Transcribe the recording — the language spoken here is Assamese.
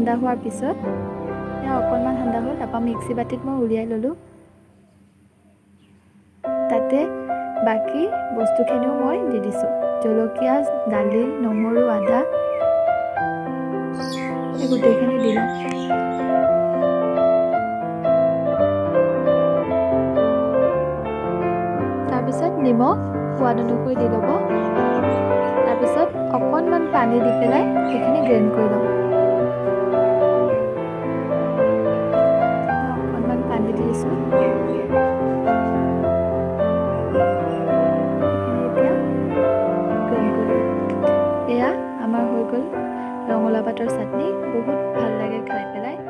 ঠাণ্ডা হোৱাৰ পিছত, এয়া অকণমান ঠাণ্ডা হ'ল, তাৰপৰা মিক্সি বাতিত মই উলিয়াই ল'লোঁ। তাতে বাকী বস্তুখিনিও মই দি দিছোঁ, জলকীয়া, দালি, নহৰু, আদা, এই গোটেইখিনি দি ল'ম। তাৰপিছত নিমখ সোৱাদ অনুসৰি দি ল'ব। তাৰপিছত অকণমান পানী দি পেলাই সেইখিনি গ্ৰেণ্ড কৰি ল'ম। অকণমান পানী দি দিছোঁ। এতিয়া গ্ৰেণ্ড কৰি ল'ম। এয়া আমাৰ হৈ গ'ল ৰঙালাও পাতৰ চাটনি। বহুত ভাল লাগে খাই পেলাই।